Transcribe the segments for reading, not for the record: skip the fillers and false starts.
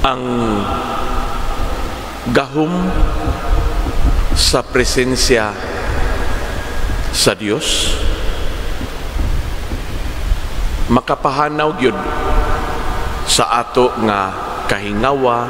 Ang gahom sa presensya sa Dios makapahanaw gyud sa ato nga kahingawa,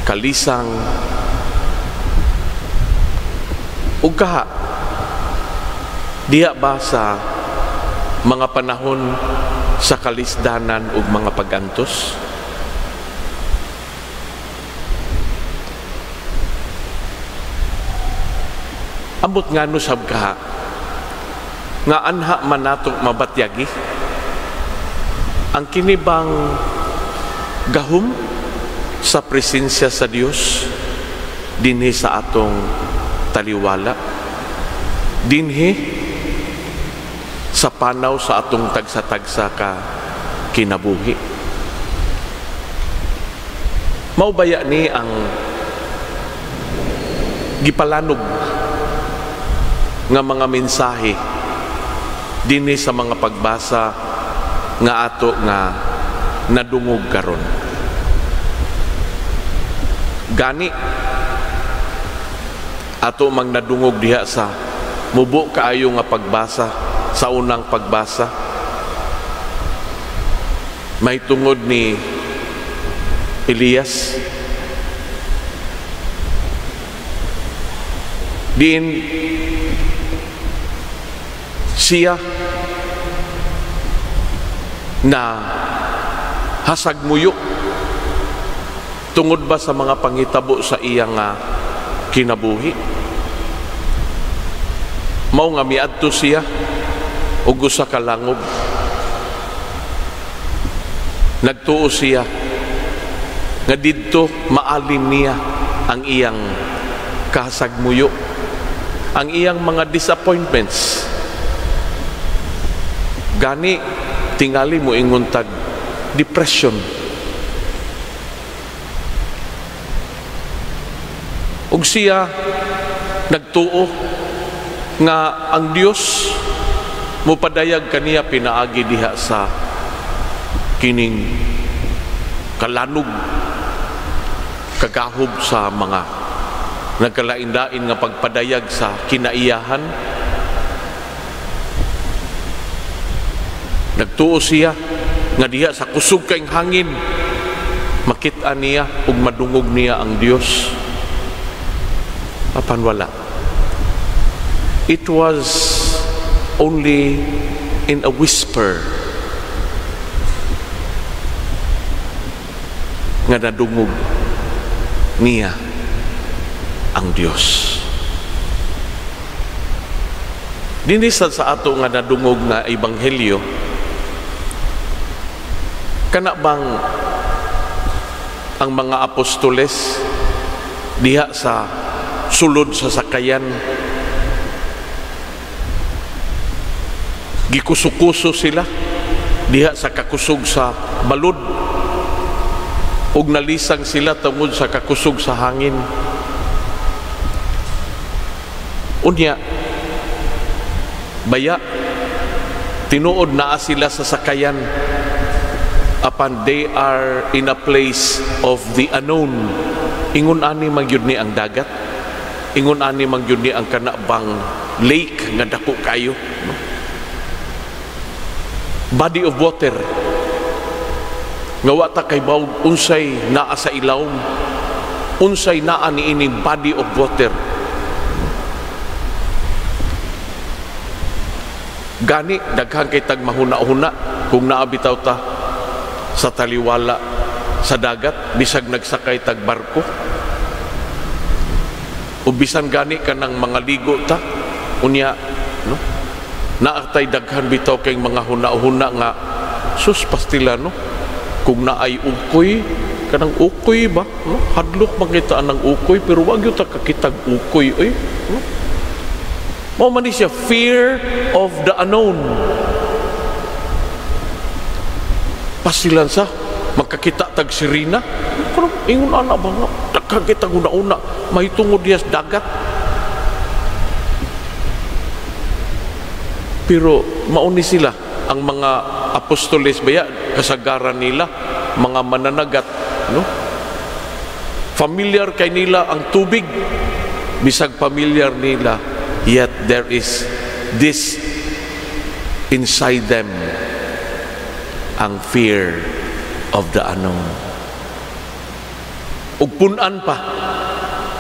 kalisang ug kaha. Diha ba sa mga panahon sa kalisdanan ug mga pagantos? Ambot ngano sab kaha nga anha man nato mabatyagi ang kini bang gahom sa presensya sa Dios dinhi sa atong taliwala, dinhi sa panaw sa atong tagsa-tagsa ka kinabuhi. Mao baya ni ang gipalanog nga mga mensahe dinhi sa mga pagbasa nga ato nga nadungog karon. Gani ato mang nadungog diha sa mubo kaayo nga pagbasa, sa unang pagbasa, may tungod ni Elias diin siya na hasag muyo tungod ba sa mga pangitabo sa iya nga kinabuhi. Mao nga miadto siya og usa ka langob. Nagtuo siya nga didto maalin niya ang iyang kahasagmuyo, ang iyang mga disappointments. Gani tingali mo ingon tag depression. Ug siya nagtuo nga ang Dios mopadayag kaniya pinaagi diha sa kining kalanog, kagahob sa mga nagkalain-lain nga pagpadayag sa kinaiyahan. Nagtuo siya nga diha sa kusog kaing hangin makit-a niya ug madungog niya ang Dios. Apan wala. It was only in a whisper nga nadungog niya ang Dios. Dinhi sa ato nga nadungog nga ebanghelyo, kana bang ang mga apostoles diha sa sulod sa sakayan gikusukuso sila diha sa kakusog sa balod ug nalisang sila tungod sa kakusog sa hangin? Unya baya tinuod naa sila sa sakayan, apan they are in a place of the unknown. Ingon ani man gyud ni ang dagat, ingon ani man gyud ni ang kanabang lake nga dako kayo, no? Body of water nga wa ta kay bawog unsay naa sa ilawom, unsay naa niining body of water. Gani daghan kay tag mahuna-huna kung naa bitaw ta sa taliwala sa dagat, bisag nagsakay tag barko, o bisan gani kanang mga ligo ta unya, no, naatay daghan bitaw kay mga huna-huna nga sus pastila, no, kung naay ukoy, kanang ukoy ba, no, hadlok makita anang ukoy pero wag gyud ta kakitag ukoy oy, no? Mao man ni siya fear of the unknown. Pasilan sa magkakita tag sirena, pero ingon ana ba nga daghan kitag una-una mahitungod diha sa dagat. Pero mauni sila ang mga apostoles baya kasagaran nila mga mananagat, no? Familiar kay nila ang tubig. Bisag familiar nila, yet there is this inside them, ang fear of the unknown. Ug pun-an pa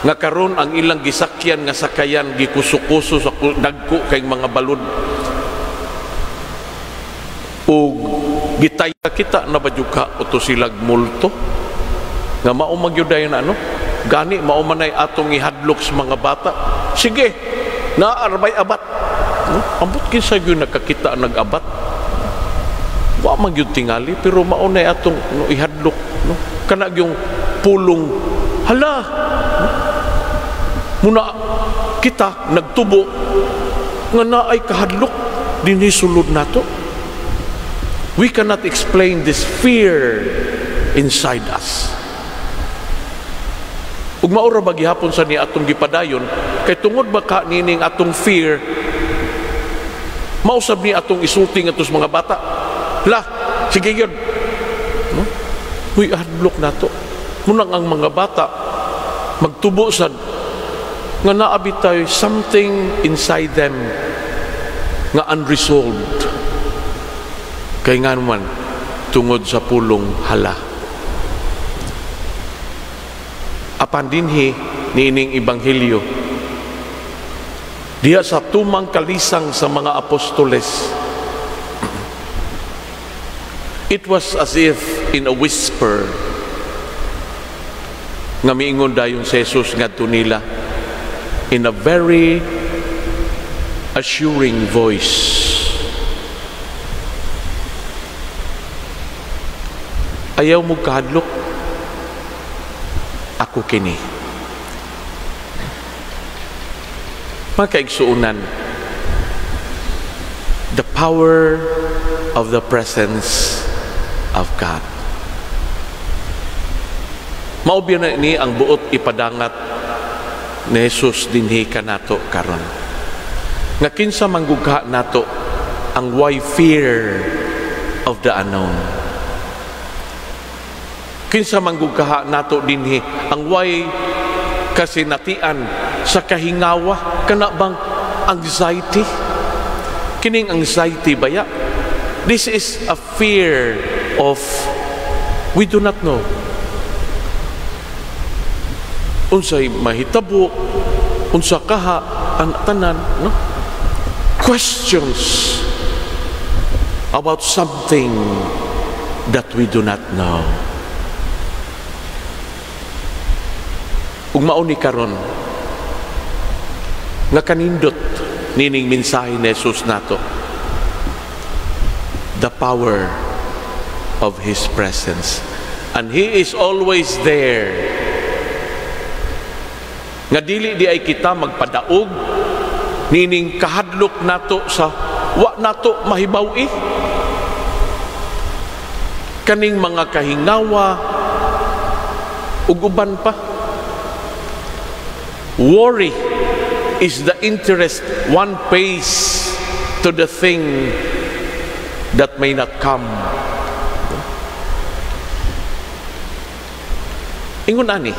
nga karon ang ilang gisakyan nga sakayan gikuso-kuso sa dagko kay mga balod ug gitay kita na ba ka uto silag multo nga mao magyud na ano gani mao man ay atong ihadlok sa mga bata. Sige, naarbay abat, no? Ambot kinsa gyud nakakita nag-abat, wa man gyud tingali, pero mao nay atong, no, ihadlok, no? Kana yung pulong "Hala," no? Muna kita nagtubo nga naay kahadlok dinhi sulod nato. We cannot explain this fear inside us. Ug mao ra ba gihapon sa ni atong gipadayon kay tungod ba ka nining atong fear, mausab ni atong isulti ngadto sa mga bata, "La, sige gyud," no? Huy, hadlok nato. Munang ang mga bata magtubo sad nga naa bitay something inside them nga unresolved kay nga man tungod sa pulong "Hala." Apan dinhi niining ebanghelyo, diha sa tumang kalisang sa mga apostoles, it was as if in a whisper nga miingon dayon si Jesus ngadto nila in a very assuring voice, "Ayaw mo kahadlok, ako kini." Mga kaigsuonan, the power of the presence of God. Mao na ni ang buot ipadangat ni Jesus dinhi kanato karon. Nga kinsa manggugha nato ang why fear of the unknown. Kinsa manggugha nato dinhi ang why kasinatian sa kahingawa, kana bang anxiety? Kining anxiety baya? This is a fear of we do not know. Unsay mahitabo, unsa kaha ang tanan, no? Questions about something that we do not know. Ug mao ni karon nga kanindot nining mensahe ni Jesus nato, the power of His presence, and He is always there, nga dili di ay kita magpadaog nining kahadlok nato sa wa nato mahibaw-i, kaning mga kahingawa ug uban pa. Worry is the interest one pays to the thing that may not come. Ingon ani.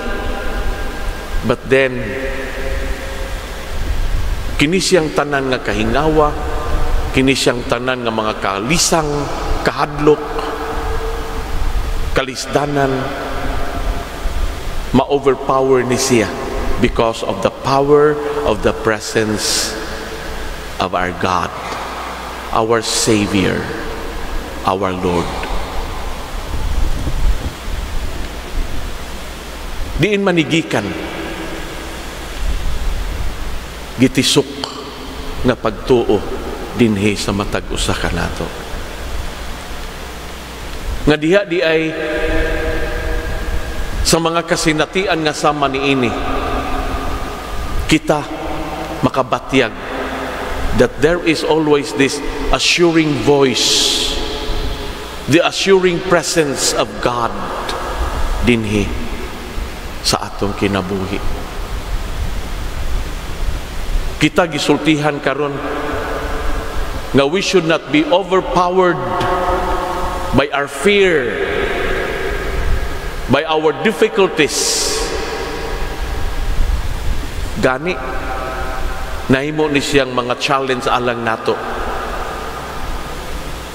But then, kini siyang tanan nga kahingawa, kini siyang tanan nga mga kalisang, kahadlok, kalisdanan, ma-overpower ni siya because of the power of the presence of our God, our Savior, our Lord. Diin manigikan, gitisok nga pagtuo dinhi sa matag usa ka nato. Nga diha di ay sa mga kasinatian nga sama niini, kita makabatyag that there is always this assuring voice, the assuring presence of God dinhi sa atong kinabuhi. Kita gisultihan karon nga we should not be overpowered by our fear. by our difficulties. Gani nahimo ni siyang mga challenge alang nato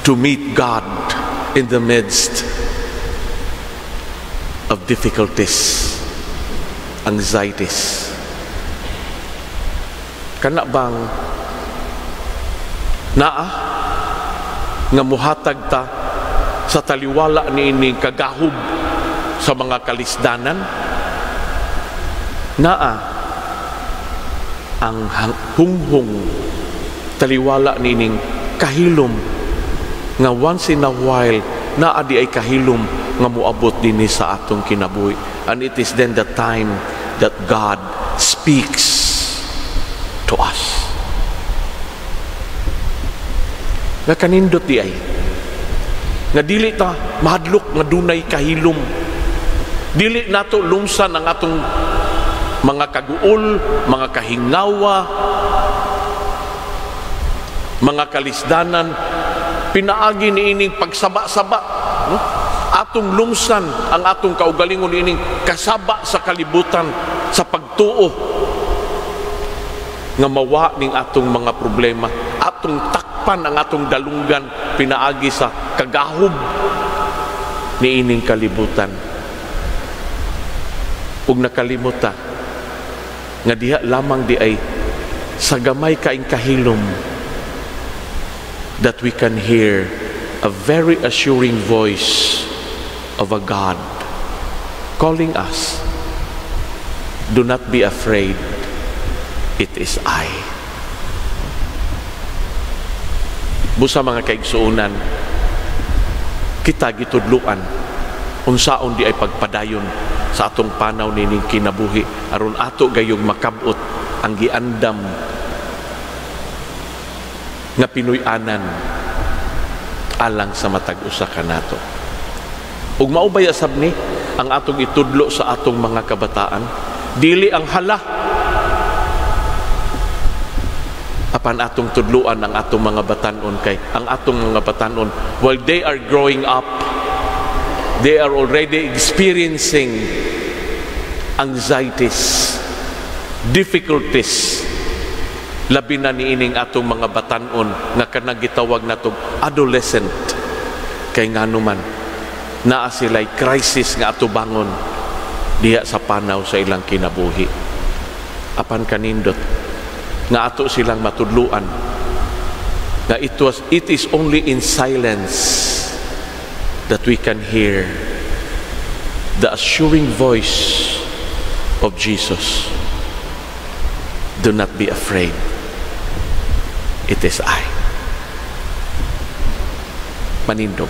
to meet God in the midst of difficulties, anxieties. Kana bang naa nga muhatag ta sa taliwala niining kagahob sa mga kalisdanan? Naa ang hunghong taliwala niining kahilom nga once in a while naa di ay kahilom nga moabot dinhi sa atong kinabuhi, and it is then the time that God speaks to us? Nga kanindot di ay nga dili ta mahadlok nga dunay kahilom. Dili nato lumsan ang atong mga kaguol, mga kahingawa, mga kalisdanan pinaagi niining pagsaba-saba, no? Atong lumsan ang atong kaugalingon niining kasaba sa kalibutan sa pagtuo nga mawa ning atong mga problema. Atong takpan ang atong dalunggan pinaagi sa kagahob niining kalibutan ug nakalimot ta nga diha lamang di ay sa gamay kaing kahilom that we can hear a very assuring voice of a God calling us, "Do not be afraid, it is I." Busa, mga kaigsuonan, kita gitudluan unsaon di ay pagpadayon sa atong panaw nining kinabuhi aron ato gayong makabot ang giandam nga Pinoy-anan alang sa matag usa kanato. Ug mao baya sab ni ang atong itudlo sa atong mga kabataan? Dili ang hala, apan atong tudluan ang atong mga batanon, kay ang atong mga batanon, while they are growing up, they are already experiencing anxieties, difficulties, labi na niining atong mga batanon nga kanang gitawag natong adolescent, kay ngano man naa sila'y crisis nga atubangon diha sa panaw sa ilang kinabuhi. Apan kanindot nga ato silang matudluan nga it is only in silence that we can hear the assuring voice of Jesus, "Do not be afraid, it is I." Manindog.